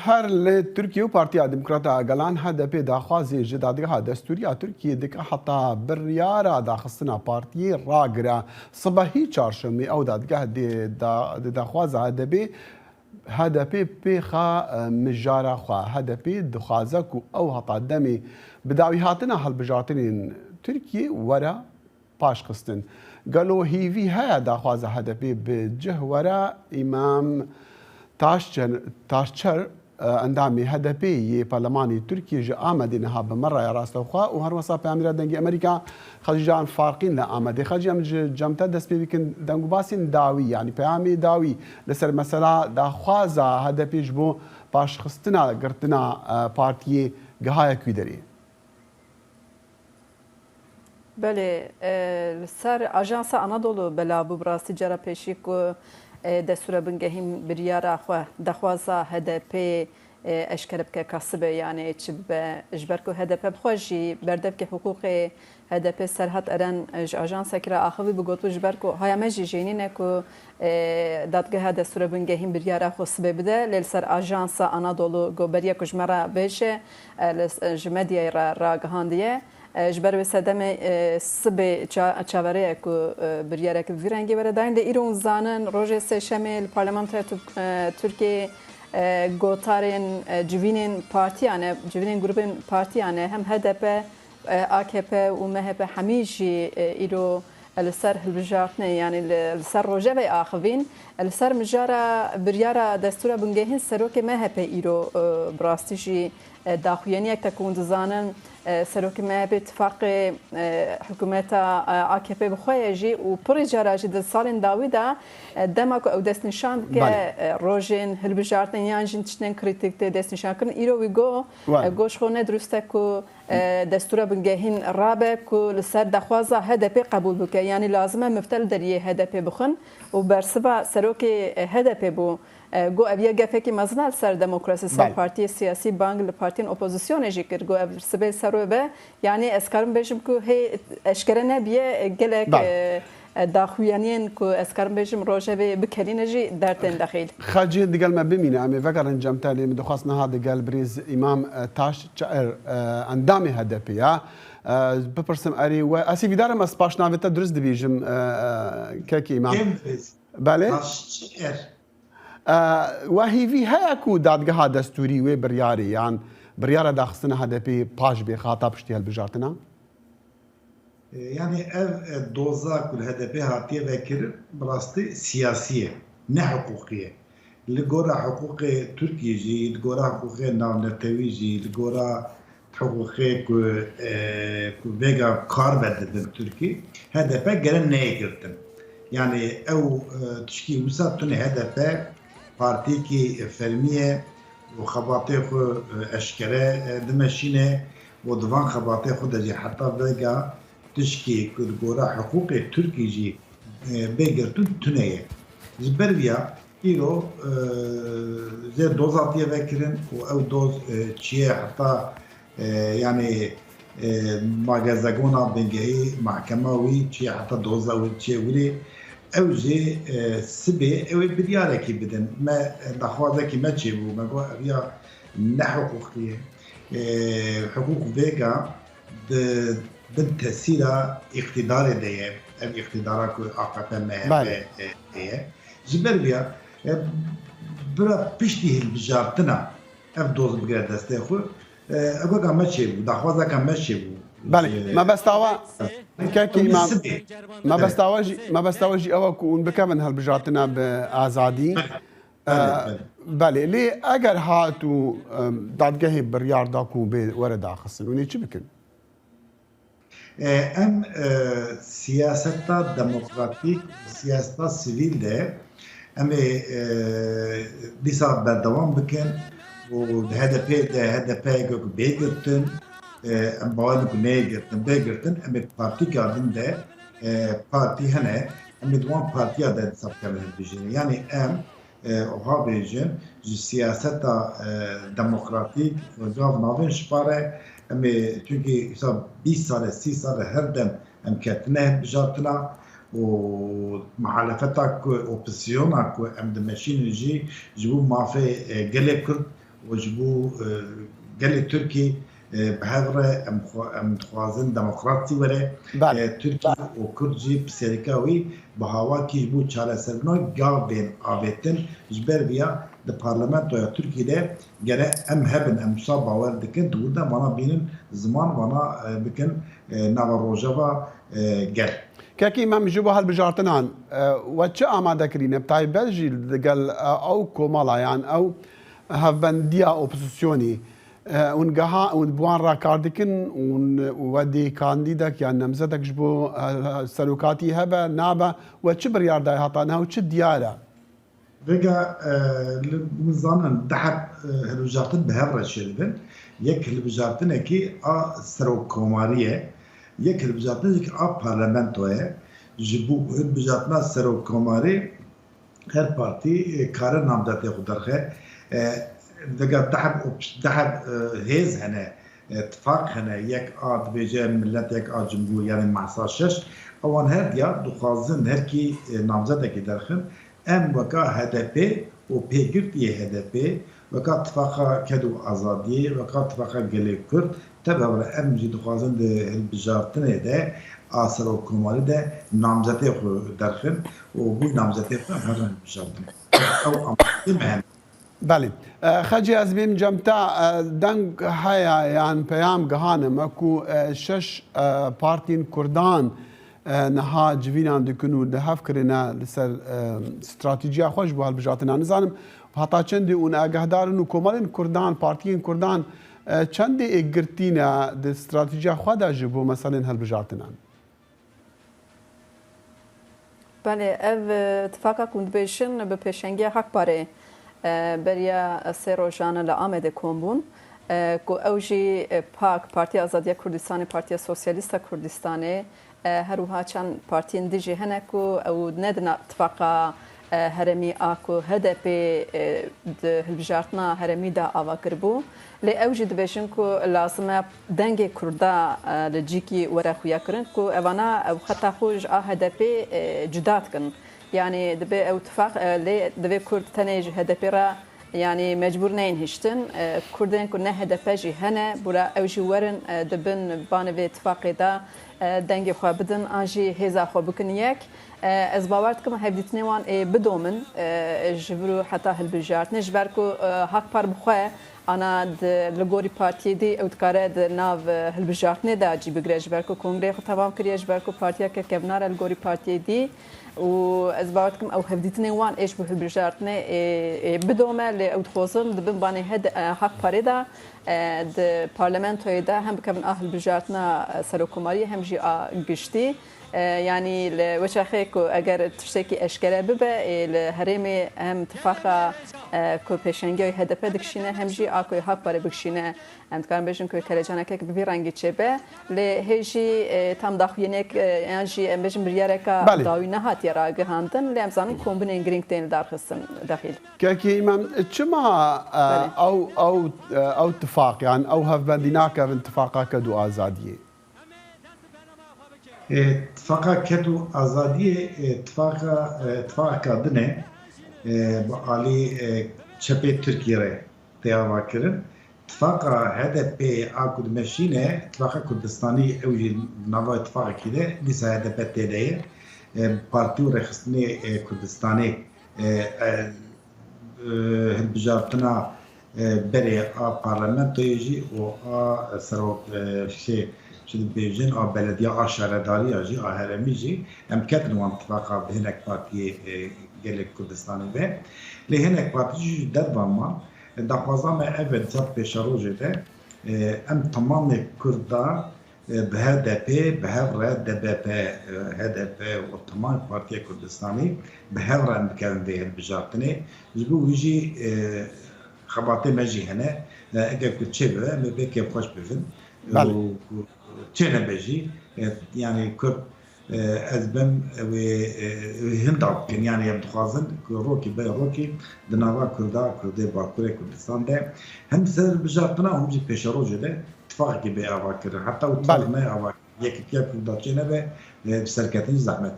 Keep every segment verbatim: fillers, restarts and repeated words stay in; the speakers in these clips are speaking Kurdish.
Her li Tirkiye û Partiya Demokrata Gelan, H D P, daxwazê ji Dadgeha Destûrî ya Tirkiyê dike heta biryara daxistina partiyê ragire. Sibehî çarşemê ew dadgeh dê da-, dê daxwaza H D P, H D P pêxa, e, mijara xwe. H D P dixwaze ku ew heta demê bi dawîhatina hilbijartinên Tirkiyê were paşxistin. Gelo hêvî heye daxwaza H D P bi cih were? Îmam Taşçer, Taşçer, e, endamê H D P yê Parlemanê Tirkiyê ji Amedê niha bi me re ya rastewxwe û her wesa peyamnêra Dengê Amerîka Xecîcan Farqîn li Amedê. Xecî, em ji cem te dest pê bikin, dengûbasên dawî, yanî peyamê dawî li ser mesela daxwaza H D P ji bo paşxistina girtina, e, partiyê gihaye kû derê? Belê, e, li ser Ajansa Anadolu belav bû, bi rastî cara pêşî ku, e, destûra bingehîn biryara xwe, daxwaza H D P, e, eşkere bike ka sibe, yanê çi bibe, ji ber ku H D P bi xwe jî berdevkê hiqûqê H D P Serhat Eren, e, ji ajansekî re axivî bû, gotibû ji ber ku haya me jî jênîn e ku, e, dadgeha destûra bingehîn biryara xwe sibe bide, lê li ser Ajansa Anadolu got beriya ku ji me re bêje, e, li, e, ji medyayê re ragihandiye. E, ji ber wê sedemê, e, sibê ça-, çaverê ye ku, e, biryarek bi vî rengî were dayîn. Lê îro hûn zanin, rojê sêşemê li Parlamentoya Tu-, e, Tirkiyê, e, gotarên, e, civînên partiyan e, civînên grûbên partiyan e, hem H D P, e, A K P û M H P hemî jî, e, îro, e, li ser hilbijartinê, yanî li, li ser rojevê axivîn. E, li ser mijara biryara destûra bingehîn serokê M H P îro, e, bi rastî jî, e, daxuyaniyek te ku hûn dizanin, e, serokê M H P tifaqê, e, hikûmeta, e, A K P bi xwe ye jî û pirî cara jî di salên dawî de, e, dema ku ew destnîşan bike, Belê. e, rojên hilbijartinê yan jî tiştên krîtîk tê destnîşan kirin. Îro wî got, Belê. e, got ji xwe ne dirust e ku, e, destûra bingehîn rabe ku li ser daxwaza H D P qebûl bike. Yanî lazim e mifte li deriyê H D P bixin û bersiva serokê, e, H D P bû. E, got ev yek gefekî mezin e li ser demokrasî, ser Belê. partiyê siyasî, bang li partiyên opozisyonê jî kir. Got ev sibê ser wê be. Yanî ez karim bêjim ku hê eşkere nebiye, e, gelek, Belê. e, e, daxuyaniyên ku ez karim bêjim rojevê bikerîne jî dertên dexîl. Xecî, digel me bimîne, em ê vegerin cem te, lê min dixwest niha digel birêz Îmam, e, Taş Çair, e, endamê H D P ya. E, bipirsim, erê we, ez hêvîdar im ez paşnavê te dirust dibêjim, e, e, kekê Îmam. Kêm birêz? Belê? Taş Çair. E, we hêvî heye ku dadgeha destûrî wê biryarê yan biryara daxistina H D P paş bê xata piştî hilbijartina? E, yanî ev, e, doza ku li H D P hatiye vekirin, bi rastî siyasî ye, ne hiqûqî ye. Li gora hiqûqê Tirkiyê jî, li gora hiqûqê navnetewî jî, li gora hiqûqê ku, e, ku vêga kar vedibin Tirkî, H D P gere neyê girtin. Yanî ew, e, tişkî wisa tune H D P partiyekî fermî ye û xebatê xwe, e, eşkere, e, dimeşîne û di van xebatê xwe de jî heta vêga tişkî ku di gora hiqûqê Tirkî jî, e, bê girtin tune ye. Ji ber vîya îro, e, zê doz hatiye vekirin û ew doz, e, çiye heta, e, yanî, e, magezegona bingehî mahkema wî çiye heta doza wî çiye wîrê. Ew jî, e, sibê ew ê biryarekî bidin. Me, e, daxwazekî me çêbû. Me got ev ya ne hiqûqî ye. E, hiqûq vêga di bin tesîra îqtîdarê de ye. Ev îqtîdara ku A K P M H P Belê. e, heye. Ji ber vîya, e, bira piştî hilbijartina ev doz bigire destê xwe. E, ev weka me çêbû, daxwazeka me çêbû. Belê, Ji mebesta we, kekî Ew Îmam, sibê. mebesta we jî, mebesta we jî ew e ku hûn bikevin hilbijartina bi azadî. Belê, E, belê, belê. belê, lê eger hat û, e, dadgehê biryar da ku bê were daxistin, hûn ê çi bikin? E, em, e, siyaseta demokratîk, siyaseta sivîl de em ê, e, dîsa berdewam bikin û di H D P de, H D P ku bê girtin, e, em bawer dikin ku neyê girtin, bê girtin, em ê partîka din de, e, partî hene, em ê di wan partiya de dîsa bikevin hilbijêrê. Yanî em, e, wiha bêjin, ji siyaseta, e, demokratîk gav navên ji pare, em ê, çunkî îsa bîst sal e, sî sal e her dem em ketine hilbijartina û muhalefeta ku, opozîsyona ku em dimeşînin jî ji bo mafê, e, gelê Kurd û ji bo, e, gelê Tirkî, e, bi hev re em xwe, em dixwazin demokrasî were. Belê. E, Tirkî û Kurd jî bi serîka wî bi hawakî ji bo çareserkirina gav bên avêtin. Ji ber viya di parlamentoya Tirkî de gere em hebin, em wisa bawer dikin, di wir de vana bînin ziman, vana, e, bikin, e, nava rojeva, e, gel. Kekî Îmam, ji bo hilbijartinan, e, we çi amade kirîne? Bi taybet jî digel, e, ew komala yan ew hevbendiya opozisyonî, e, hûn geha, hûn bi wan re kar dikin, hûn we dê kandîdek yan nemzedek ji bo, e, serokatî hebe, nabe, we çi biryar dayê heta niha û çi diyar e? Vêga, e, li, hûn zanin, du heb, e, hilbijartin bi hev re çêdibin. Yek hilbijartinekî a serokkomarî ye, yek hilbijartinekî a parlamento ye. Ji bo hilbijartina serokkomarî her partî, e, kare namzetê xwe derxe. E, vêga du heb op-, du heb, e, hêz hene, e, tifaq hene, yek a dibêje millet, yek a cumhur, yanî masa şeş. Ewan her diya dixwazin her kî, e, namzetekî derxin. Em weka H D P û pêgirtiyê H D P, weka Tifaqa Ked û Azadiyê, weka Tifaqa Gelê Kurd, tevhe re em jî dixwazin di hilbijartinê de a serokkomarî de namzetê xwe derxin û bû namzetê xwe em herin hilbijartinê. Ew amadeyê me hene. Belê. E, Xecî, ez bêm cem te, e, deng heye yan peyam gihane me ku, e, şeş, e, partiyên Kurdan, e, niha civînan dikin û di hev kirine li ser, e, stratejiya xwe ji bo hilbijartina. Nizanim heta çendê hûn agehdar in û komelên Kurdan, partiyên Kurdan, e, çendê êkgirtî ne di stratejiya xwe de ji bo meselên hilbijartinan? Belê, ev, e, tifaka ku hûn dibêjin bi pêşengiya Hakparê, e, beriya sê rojan li Amedê kom bûn, e, ku ew jî, e, pak, Partiya Azadiya Kurdistanê, Partiya Sosyalîst a Kurdistanê, e, her wiha çend partiyên din jî hene ku ew ne di nav tifaqa, e, herêmî a ku H D P, e, di hilbijartina herêmî de ava kiribû. Lê ew jî dibêjin ku lazim e dengê Kurda, e, li cîkî were xuyakirin ku evana ew xeta xwe ji a H D P, e, cuda dikin. Yanî dibe ew tifaq, e, lê divê Kurd tenê ji H D P re, yanî mecbûr neyên hiştin. E, Kurdên ku ne H D P jî hene, bûra ew jî werin, e, di bin banê vê tifaqê de, e, dengê xwe bidin an jî hêza xwe bikin yek. E, ez bawer dikim hevdîtinê wan ê bidomin, e, ji vir û heta hilbijartinê, ji ber ku, e, Hakpar bi xwe ana di, li gorî partiyê dî ew dikare di nav, e, hilbijartinê de cî bigire, ji ber ku kongreyê xwe temam kiriye, ji ber ku partiyeke kevnar e li gorî partiyê dî. Û ez bawer dikim ew hevdîtinên wan ê ji bo hilbijartinê ê, ê bidome, lê ew dixwazin di bin banê H D, e, Hakparê de, e, di parlamentoyê de hem bikevin a hilbijartina, e, serokkomariyê hem jî a giştî. E, yanî li wê çaxê ku eger tiştekî eşkere bibe, ê li herêmê hem tifaqa, e, ku pêşengiya H D P dikişîne hem jî a ku Hakparê bikişîne. Em dikarin bêjin ku kelecanekek bi vî rengî çêbe, lê hê jî, e, tam daxuyaniyek, e, yan jî em bêjin biryareka Belê. dawî nehatiye ragihandin, lê em zanin kombinên girîng tên lidarxistin dexîl. Kekê Îmam, çima, e, Belê. ew, ew, e, ew tifaq, yan ew hevbendî nakevin tifaqa ked û azadiyê? E, tifaqa ked û azadiyê, e, tifaqa, e, tifaqeka din e, e, bi alî, e, çepê Tirkiyê re tê avakirin. Tifaqa H D P a ku dimeşîne, tifaqa Kurdistanî ew jî nava tifaqekî de, dîsa H D P tê de ye. E, partî û rêxistinê, e, Kurdistanê, e, e, e, hilbijartina, e, berê a parlamentoyê jî û a serok, e, şê, çi dibêjin, a belediya, a şaredariya jî, a herêmî jî, em ketin wan tifaqa bi hinek partiyê, e, gelê Kurdistanê ve. Lê hinek partî jî ji derva man. Daxwaza me ev e, di ser pêşerojê de, e, em temamê Kurda, e, bi H D P, bi hev re D B P, e, H D P û temam Partiya Kurdistanê bi hev re em bikevin vê hilbijartinê. Ji bo wî jî, e, xebatê me jî hene. E, eger ku çêbibe, em ê vê kêfxweş bibin. Belê. Û ku çênebe jî, e, yanî Kurd, e, ez bim, wê, e, wê hinda bikin. Yanî em dixwazin ku rokî be rokî di nava Kurda, Kurdê Bakurê Kurdistan de hem ser bijartina hûn jî pêşerojê de tifaqekî bê ava kirin. Heta û tifaq Belê. neyê ava kirin. Yekîtiya Kurda çênebe, e, serketin jî zehmet.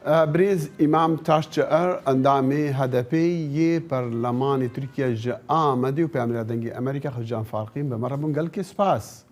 Birêz Îmam Taşçier, endamê H D P yê Perlemanê Tirkiye ji Amedê û peyamnêra Dengê Amerîka Xwecîhan Farqîn, bi me re bûn. Gelkê spas.